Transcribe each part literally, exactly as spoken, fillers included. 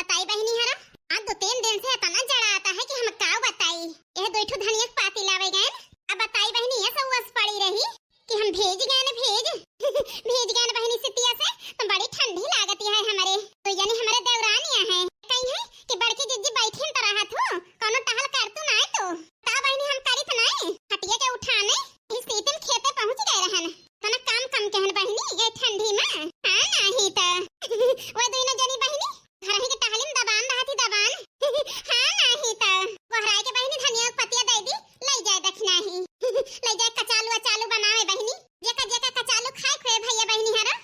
बताई बहिनी हरा, आज दो तीन दिन से इतना जड़ात है कि हम का बताई। यह दो ठो धनिया के पाती लावे गए, अब बताई बहिनी, ये सब वस पड़ी रही कि हम भीज गए न भीज। भीज गए न बहिनी सितिया से, तो बड़ी ठंडी लागती है हमरे। तो यानी हमरे देवरानिया है, कही है कि बड़की जिज्जी बैठी तो रहत हो, कौनो टहल कर तू ना तू। ता बहिनी हम करित नहीं, खटिया के उठाने, इस सीतिन खेते पहुँच गए रहन। तना काम कम कहन बहिनी, ये ठंडी में। हाँ, नाही त। वो दोनों जनी बहिनी, घर ही के टहलिन दबान रहती दबान। हाँ, नाही त। गोहराए के बहिनी धनिया के पतिया दे दी, ले जाए दखिना ही। ले जाए कचालू अचालू बनावे बहिनी। जेका जेका कचालू खाए खोए भैया बहिनी हरा।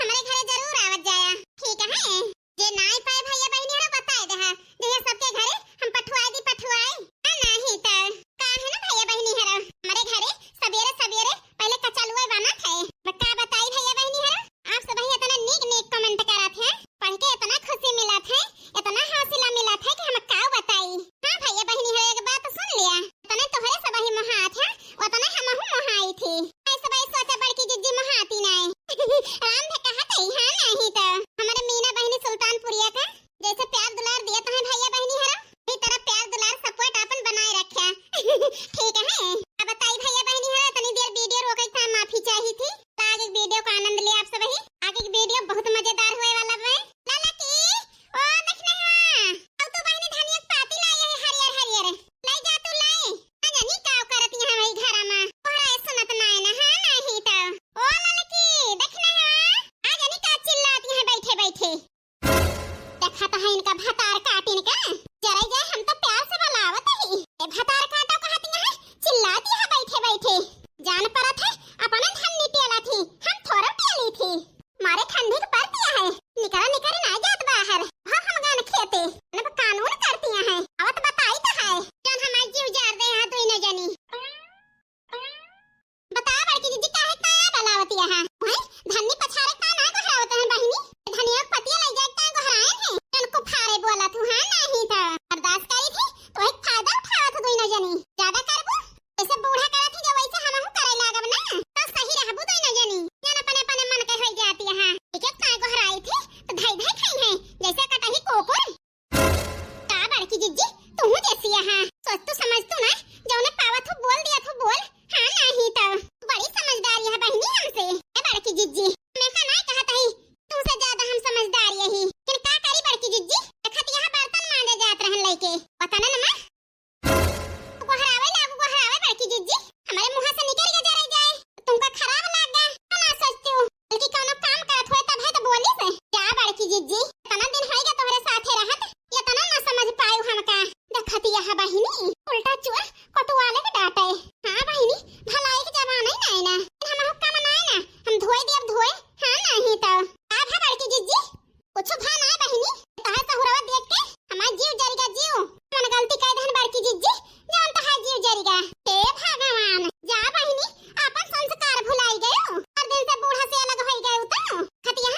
हमरे घरे जरूर आवत जाया। ठीक है। जे नाई पाए भैया बहिनी हरा बताए देहा। जहिया सबके घरे हम पठुआई दी पठुआई। हाँ, नाही त। का है ना भैया बहिनी हरा? हमरे घरे सबेरे सबेरे पहले कचालुआ बनत है। ब-, का बताई भैया बहिनी हरा? आप सब ही इतना नीक नीक comment करत है, पढ़ के इतना खुशी मिलत है, इतना हौसला मिलत है कि हम का बताई। हाँ भैया बहिनी हरा, एक बात सुन लिया, इतने तोहरे सब ही मोहात है, उतने हमहू मोहाई थी। ऐसे भाई सोचा बड़की जिज्जी मोहाती नाय। राम भे कहत है, हाँ नाही त। हमरे मीना बहिनी सुल्तानपुरिया का जैसे प्यार दुलार दिया तो है भैया बहिनी हरा, इसी तरह प्यार दुलार support आपन बनाए रखे। ठीक है, अब बताई भैया बहिनी हरा, इतनी देर video रोके था, माफी चाही थी। तो आगे video का आनंद ले आप सब ही। आगे video बहुत मजेदार होए वाला है। ललकी, ओ दखिना हवा, अब तू बहिनी धनिया के पाती लाई है हरियर हरियर, ले जा तू लाई। ना जानी का करत यहाँ वही घर में, तोहरा ये सुनत नाय ना, हाँ नाही त। ओ ललकी, दखिना हवा, आ जानी का चिल्लात यहाँ बैठे बैठे। देखत है इनका भतार काटिन का, जरा जाए हम तो प्यार से बुलावत ही। ए भतार काटो कहती है, चिल्लाती है बैठे बैठे। जान परत है, अपने धन्नी टेला थी, हम थोड़ा टेली थी। मारे ठंडी के पर दिया है, निकरा निकरी ना जात बाहर, भाग हम गान खेते, न कानून करती है, आवत बताई तो है, जौन हमार जीव जार दे यहाँ दोनों जनी। बता बड़की जिज्जी काहे का बलावती है? भाई धन्नी पछारे का ना गोहरावत है बहिनी, धनिया के पतिया ले जाए का गोहरायन है, तनको फारे बोला तू, हाँ नाही त। बर्दाश्त करी थी, तो एक फायदा उठावत दोनों जनी, ज्यादा करबू? जैसे बूढ़ा करत ही जब वैसे हमहू करे लागब ना, तो सही रहबू दोनों जनी। जन अपने अपने मन के होई जाती है। एक एक काय गोहराई थी, तो धई धई खाई है, जैसे कटही कुकुर। का बड़की जिज्जी, तू जैसी यहाँ सोच तू समझ तू ना, जौने पावत हो बोल दिया तू बोल, हाँ नाही त। बड़ी समझदार यह बहिनी हमसे। ए बड़की जिज्जी, मैं का ना कहत ही, तुमसे ज्यादा हम समझदार यही। फिर का करी बड़की जिज्जी, देखत यहाँ बर्तन मांजे जात रहन लइके, पता न नमा। गोहरावे लागू, गोहरावे बड़की जिज्जी, हमारे मुँह से निकल के जरे जाए, तुमका खराब लाग गया, तो ना सोचती हूँ, बल्कि कौनो काम करत होए तब है तो बोली से। जा बड़की जिज्जी, इतना दिन होएगा तोहरे साथे रहत, ये तना ना समझ पायू हमका। देखती यह बहिनी, उल्टा चोर कोतवाले के डांटे। हाँ बहिनी, भलाई के जमाना ही नाय ना, हम हुक्का मनाए ना, हम धोए दियब धोए, हाँ नाही त। का भा बड़की जिज्जी? कुछ भा नाय बहिनी, तोहार सहुरवा देख के हमार जीव जरि गा जीव। कौन गलती कइ देहन बड़की जिज्जी, जौन तोहार जीव जरि गा? हे भगवान, जा बहिनी, आपन संस्कार भुलाई गयो। हर दिन से बूढ़ा से अलग होई गयो तो। खतिया,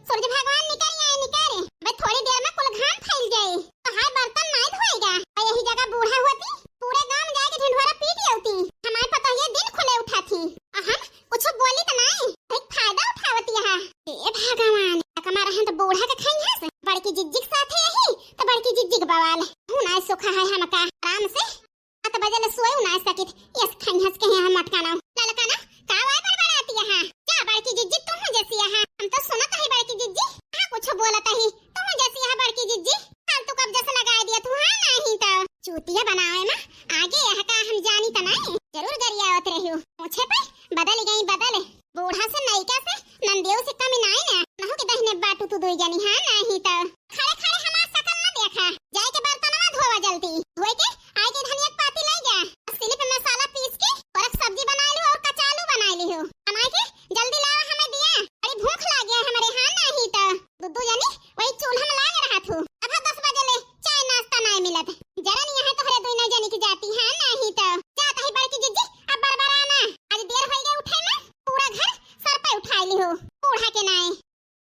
सूरज भगवान निकरि आए, निकरि। बस थोड़ी देर में कुल घाम फैल जाए। तोहार बर्तन नाय धोएगा। और यही जगह बूढ़ा होती, पूरे गांव में जाके ढिंढोरा पीट अउती। हमार पतोहिया दिन खुले उठा थी। आ हम कुछ बोली त नाई, एक फायदा उठावत यहाँ। हे भगवान, अकमा रहन त बूढ़ा के खइहस, बड़की जिज्जी के साथे यही, त बड़की जिज्जी के बवाल। हूँ नाय सुखा है हमका, आराम से सात बजे ले सोए नाय सकित, यस खइहस के यहाँ मटकाना। ललकाना, का वाय बड़बड़ाती यहाँ? जा बड़की जिज्जी, तू हूँ जैसी यहाँ। हम तो सुनत ही बड़की जिज्जी, हाँ कुछ बोलत ही, तू हूँ जैसी यहाँ बड़की जिज्जी। फालतू कब जस लगाए दिया तू, हाँ नाही त। चूतिया बनावे में आगे यह का हम जानी त नाई, जरूर गरियावत रही हो। मुझे पे बदल गई बदल, बूढ़ा से नयका से नंदियो से कमी नाई ना, नहु के दहिने बाटू तू दुई जनी, हाँ नाही त। खड़े खड़े हमार शकल न देखा, जाए के बर्तनवा धोवा जल्दी, धोए के आए के धनिया के पाती ले जा, और सिली पे मसाला पीस के और एक सब्जी बनाए लियो और कचालू बनाए लियो, बनाए के जल्दी लावा हमें दिया, बड़ी भूख लागे है हमरे, हाँ नाही त। दुद्दू जनी वही चूल्हा में लाग रहा थू, अब दस बजे ले चाय नाश्ता नाय मिलत, जरा नहीं है तोहरे दुई जनी की जाती, हाँ नाही त। जात ही बड़की जिज्जी, अब बरबराना, आज देर होई गए उठे में, पूरा घर सर पे उठाए लियो, बूढ़ा के नाय।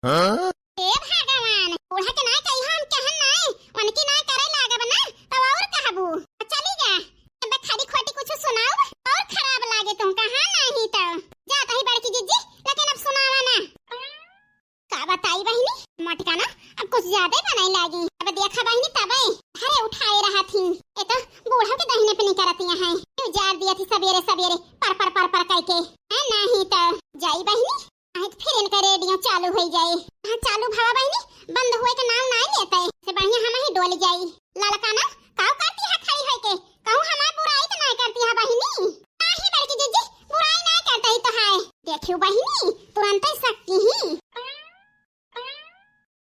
हाँ? हे भगवान, बूढ़ा के नाय कही हम कहन नाय, उनकी नाय करे लागब ना, तब और कहबू। चली जा, अब खरी खोटी कुछ सुनाओ, और खराब लागे तुमका, हाँ नाही त। जात ही बड़की जिज्जी, लेकिन अब सुनावा ना। का बताई बहिनी, मटका ना अब कुछ ज्यादा ही बनाई लगी। अब देखा बहिनी तबे घरे उठाए रहत ही। ए तो बूढ़ा के दहिने पे नहीं करतिया है। क्यों जार दिया थी सबेरे सबेरे पर पर पर पर कह के। है नहीं तो जाई बहिनी। नहीं तो फिर इनका रेडियो चालू हो जाए। हाँ चालू भवा बहिनी, बंद हुए के नाम नहीं लेते। से बढ़िया हम ही डोल जाई। लड़का ना काऊ करती है खड़ी होके। कहूँ हमार बुराई तो नहीं करती है बहिनी। नहीं बड़की जीजी, बुराई नहीं करते ही तो है। देखियो बहिनी, तुरंत ही शक्ति ही।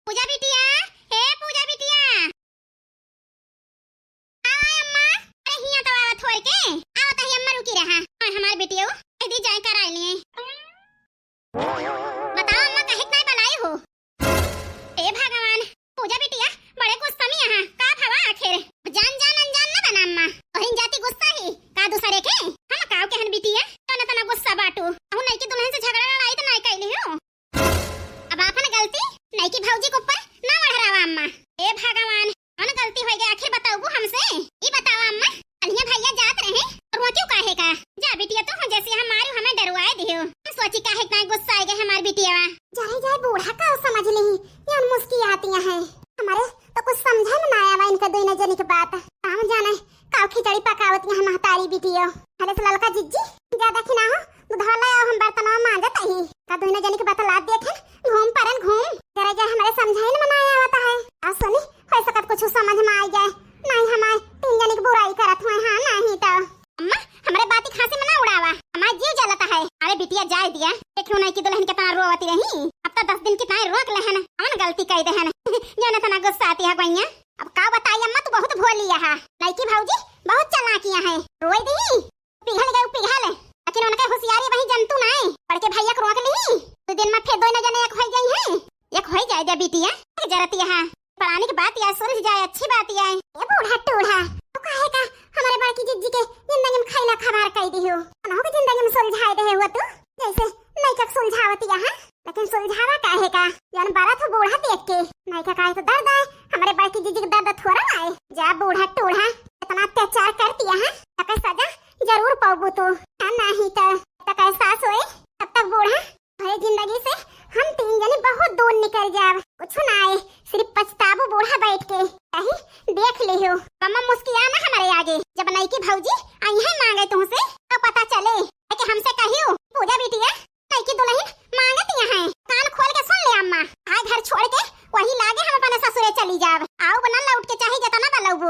पूजा बिटिया, हे पूजा बिटिया। आवा अम्मा, अरे हियां तो आवा थोड़ के। आवा तही अम्मा रुकी रहा। और हमार बिटिया, दीदी जाए कराई लिए। बतावा अम्मा, काहे के नाई बुलाई हो? ए भगवान, पूजा बिटिया, बड़े गुस्सा में यहाँ, का भवा आखिर? जान जान अनजान न बना अम्मा, तोहरी जाति गुस्सा ही, का दूसरे के? हम काव केहन बिटिया, तना तना गुस्सा बाटू। अहू नइकी दुल्हन से झगड़ा लड़ाई तो नाई कैली हो। अब आपन गलती नइकी भौजी के ऊपर ना मढ़रावा अम्मा। ए भगवान, कौन गलती होई गई आखिर बताऊबू हमसे? ई बतावा अम्मा, अनिया भैया जात रहे और वो क्यों काहे का? जा बिटिया तू हो जैसे हम मारू हमें डरवाए दियो। हम सोची काहे इतना गुस्सा आए गए हमार बिटिया। जाए जाए बूढ़ा का समझ ली, ये मुस्की आती है। हमारे तो कुछ समझे में ना आवा इनका दोनों जनी के बात। काम जाने काव खिचड़ी पकावत यहाँ महतारी बिटियो। हले से ललका जिज्जी, ज्यादा खिना हो, दुधवा ले आओ, हम बर्तनवा मांजत ही। का दुहिने जनी के बतला देखे, घूम परन घूम। जरा जा हमरे समझाइन मनाया आवता है। आ सुनी, हो सकत कुछ समझ में आई जाए। नहीं हमार तीन जनी के बुराई करत हुए, हाँ नहीं तो। अम्मा, हमरे बाती खांसी में ना उड़ावा, हमार जीव जलता है। अरे बिटिया जाए दिया, देखियो नइकी दुल्हन कितना रोवती रही। अब तो दस दिन कितना रोक लेहन, कौन गलती कह देहन? जो न तना गुस्सा आती है गोइया। अब का बताई अम्मा, तू बहुत भोली है। नइकी भौजी बहुत चालाकिया है, रोई दी। पिघल गए, पिघल। लेकिन उनके होशियारी वही जंतु नाई, बड़के भैया के रोक ली। दो दिन में फिर दोनों जने एक होई गई हैं। एक होई जाए दे बिटिया, एक जरतिया है। परानी की बात या सुलझ जाए, अच्छी बात या। ये बूढ़ा टूढ़ा, तू काहे का हमारे बड़की जिज्जी के जिंदगी में खैला खबार कई दी हो? उन्हों की जिंदगी में सुलझाए दे हुआ तू, जैसे नैका सुलझावतिया है। लेकिन सुलझावा काहे का? जौन बड़ा तो बूढ़ा देख के, नैका काहे तो दर्द आए, हमारे बड़की जिज्जी के दर्द थोड़ा आए। जा बूढ़ा टूढ़ा, इतना अत्याचार करतिया है, तके सजा जरूर पाबू तू। आ नाही त, तके सास होए, तब तक बूढ़ा, भले जिंदगी से हम तीन जने बहुत दूर निकल जाब। कुछ ना आए, सिर्फ पछताबू बूढ़ा बैठ के। कहीं देख लियो, मम्मा मुस्किया ना हमारे आगे। जब नइकी भौजी आई है मांगे तुमसे, तो पता चले कि हमसे कहियो, पूजा बिटिया, नइकी दुल्हन मांगतिया है। कान खोल के सुन ले अम्मा, आए घर छोड़ के वही लागे हम अपने ससुरे चली जाब। आउब ना लौट के चाहे जतना बलौबू।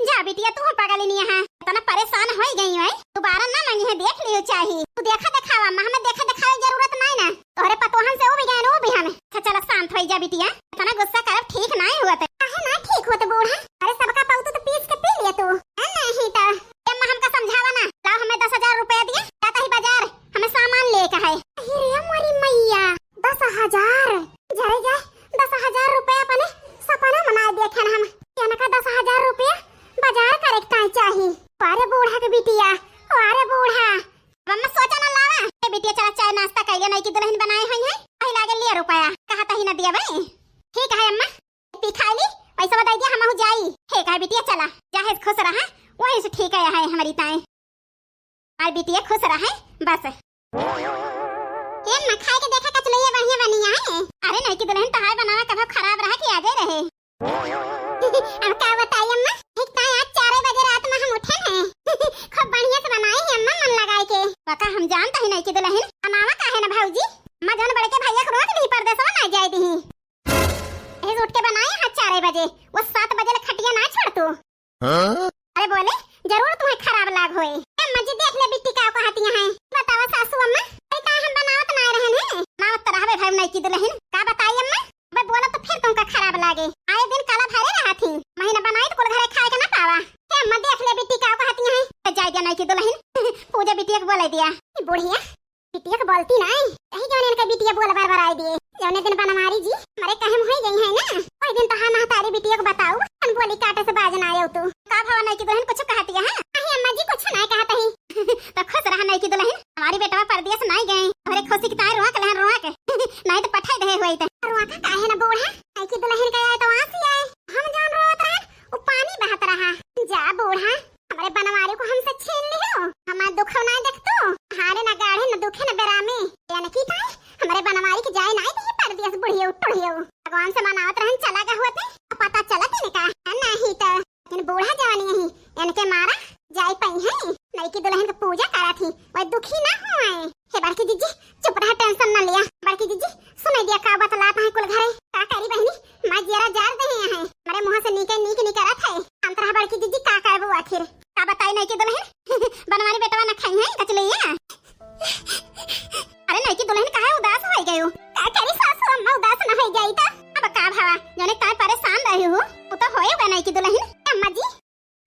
जा बिटिया, तू पगली नहीं है, इतना परेशान हो गई है, दोबारा ना मांगी है, देख लियो चाही। तू देखा देखावा अम्मा, हमें देखा देखावे जरूरत नहीं ना। तोहरे पतोहन से वो भी गए, वो भी हम। अच्छा चला शांत हो जा बिटिया, इतना गुस्सा करब ठीक नहीं हुआ। काहे ना ठीक होत बूढ़ा? अरे सबका पाऊ तू तो पीस के पी लिए तू। ए, नहीं तो। ए अम्मा हमका समझावा ना, लाओ हमें दस हजार रुपया दिए, जाता ही बाजार, हमें सामान लेके है। अरे रे मोरी मैया, दस हजार? जरे जा, दस हजार रुपया अपने सपना मना देखे हम। इनका दस हजार रुपया बाजार करे के ताई चाही। अरे बूढ़ा के बिटिया, अरे बूढ़ा। अब अम्मा सोचा ना लावा। ए बिटिया चला चाय नाश्ता कर लिया, नइकी दुल्हन बनाए हुई है। वही लागे लिया रुपया, कहा तही ना दिया भाई। ठीक है अम्मा, पी खा ली, पैसा बता दिया हम जाई। ठीक है बिटिया चला, जाहे खुश रहा, वही से ठीक है, है हमारी ताई। और बिटिया खुश रहे बस। ए अम्मा, खाए के देखा कचलैया बढ़िया बनी है। अरे नइकी दुल्हन तहार बनावा कभो खराब रहा कि आजे रहे। अब का बताई अम्मा, ठीक ताई आज चार बजे रात में हम उठे हैं। खूब बढ़िया से बनाई है अम्मा मन लगाए के। पका हम जानता ही नइकी दुल्हन, बनावा काहे ना भौजी। अम्मा जौन बड़के भैया के रोक दी, परदेसवा ना जाए दी। यही उठ के बनाए हैं चार बजे, वो सात बजे ले खटिया ना छोड़ तू। हाँ? अरे बोले, जरूर तुम्हें खराब लाग होए। ए अम्मा जी देख ले बिट्टी का कहती हैं। बतावा सासू अम्मा, अरे का हम बनावत ना रहन है? बनावत तो रहबे भाई नइकी दुल्हन। का बताई अम्मा? अबे बोला तो फिर तुमका खराब लागे। आए दिन काला भरे रहा थी। महीना बनाई तो कुल घरे खाए के ना पावा। ए अम्मा देख ले बिट्टी का कहती हैं। तो जाए दिया नइकी दुल्हन। पूजा बिटिया के बोले दिया। ए बुढ़िया, बिटिया के बोलती नाई, यही जौन इनका बिटिया बोल बार बार आई दिए। जौने दिन बनवारी जी हमारे कहम होई गई है ना, वही दिन तो हम महतारी बिटिया को बताऊ, हम बोली काटे से बाज ना आयो तू। का भवा नइकी दुल्हन कुछ कहती है? नहीं अम्मा जी कुछ ना कहत ही। तो खुश रहा नइकी दुल्हन, हमारी बेटवा परदेस नाई गए, तोहरे खुशी की ताई रोक लेहन रोक। नहीं तो पठाई दे हुई तो। रोक काहे ना बूढ़ा, नइकी दुल्हन का आए तो आंसू आए, हम जौन रोत रहन वो पानी बहत रहा। जा बूढ़ा, हमरे बनवारी को हमसे छीन लिहो। हमार दुखो नाई देखतो, हारे ना गाढ़े, ना दुखे, ना बेरामे। यानी कि ताई, हमरे बनवारी के जाए नाई दिही परदेस बुढ़ियो, टुढ़ियो। भगवान से मनावत रहन चला गा हुआ ते, नीके नीक निकरत है। अंतरा बड़की जिज्जी का करबू आखिर? का बताई नइकी दुलहिन? बनवारी बेटवा न खाई है कचलैया। अरे नइकी दुलहिन काहे उदास होइ गयू? का करी सासू अम्मा उदास न होइ गई त? अब का भवा जने काय परेशान रही हूँ वो तो होए गए नइकी दुलहिन। अम्मा जी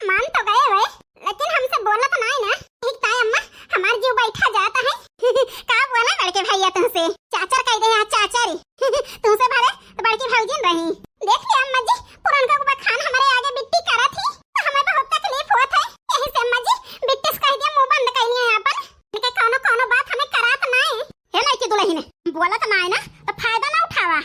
मान तो गए हुए लेकिन हमसे बोलत नाई ना। ठीक ताई अम्मा हमार जीव बैठा जाता है। का बोला बड़के भैया तुमसे? चाचर कह दे यहाँ चाचर। तुमसे भले तो बड़की भौजिन रही। देख लिया अम्मा जी पुरनका बखान हमारे आगे बिट्टी करा थी तो हमें बहुत तकलीफ हुआ था। यही से अम्मा जी बिट्टी से कह दिया मुंह बंद कर लिया अपन। इनके कौनो कौनो बात हमें करात नाई। हे नइकी दुलहिन बोलत नाई ना तो फायदा ना उठावा।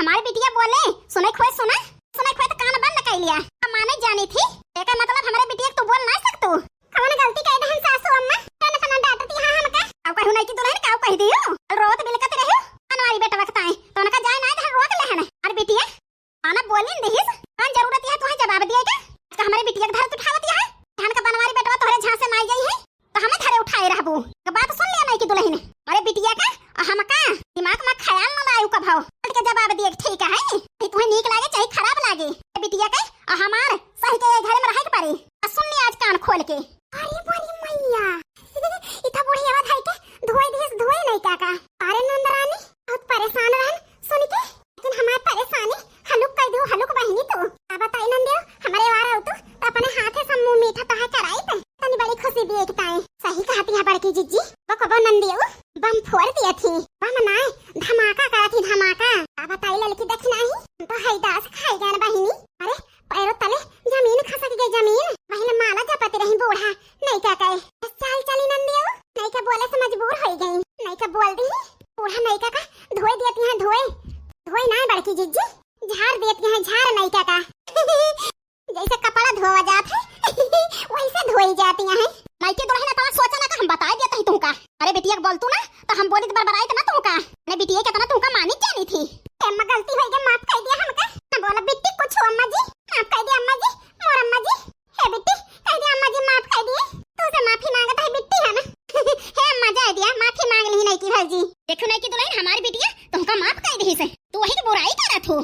हमारे बिटिया बोले सुने खोए सुना सुने खोए तो कान बंद कर लिया। हम माने जानी थी एकर मतलब हमारे बिटिया के तू बोल ना सकतू। कौन गलती कह दहन सासू अम्मा? कौन तना डांटती है हमका? काऊ कहू नइकी दुलहिन काऊ कह दियो। रोत बिलकत रहो। बनवारी बेटवा के ताई तो उनका जाए ना दहन रोक लेहन। अरे बिटिया माना बोली न दिहिस। कौन जरूरत है तुहे जवाब दिए के? तो हमारे बिटिया के धरत उठावत है। धन का बनवारी बेटवा तोहरे झांसे माई गई है तो हमें धरे उठाए रहबू। एक बात सुन लिया नइकी दुलहिन। अरे बिटिया का अ हमका दिमाग में ख्याल न लायू कभौ। के जवाब दिए के ठीक है। कि तुहे नीक लागे चाहे खराब लागे। अरे बिटिया का अ हमार सही के ये घर में रहे के पड़ी। अ सुन लिया आज कान खोल के। अरे बड़ी मैया। इतना बुढ़िया धई के धोए दिस धोए नहीं का का। अरे नंदरानी बहुत परेशान रहन सुन के। लेकिन हमार परेशानी हलुक कइ दियो, हलुक बहिनी तू। का बताई नंदियो, हमरे वार आऊ तू, तो अपने हाथे से मुंह मीठा तोहार कराई ते। तनी बड़ी खुशी दिए के ताई। सही कहती है बड़की जिज्जी, वो कबो नंदियो, बम फोड़ दिया थी। बम नाय, धमाका करा थी, धमाका। का बताई ललकी दखिनाही, हम तो हैदास खाई गए बहिनी। अरे, पैरों तले जमीन खसक गई, जमीन। पहले माला जपत रही बूढ़ा, नहीं का कहे। चाल चली नंदियो, नहीं का बोले से मजबूर हो गई, नहीं का बोल दी। बूढ़ा नहीं का का धोए दियत यहाँ धोए, धोए ना बड़की जिज्जी, झाड़ दियत यहाँ झाड़ नहीं का का। जैसे कपड़ा धोवा जात है, वैसे धोई जाती यहाँ। नहीं के दुलहिन तवा सोचा ना का हम बताए दियत ही तुमका। अरे बिटिया के बोलतू ना, तो हम बोली तो बरबराई तो ना तुमका। ने बिटिया के तना तुमका मानी जानी थी। ए अम्मा गलती होई गई, माफ कर दिया हमका। ना बोला बिट्टी कुछ अम्मा जी, माफ कर दिया अम्मा जी, मोर अम्मा जी। हे बिट्टी, कह दिया अम्मा जी माफ कर दिए। तू से माफी मांगत है बिट्टी है ना। हे अम्मा जाए दिया, माफी मांग ली नहीं की भौजी। देखो नहीं की दुलहिन हमारी बिटिया तुमका माफ कर दी से। तू वही की बुराई करत हो।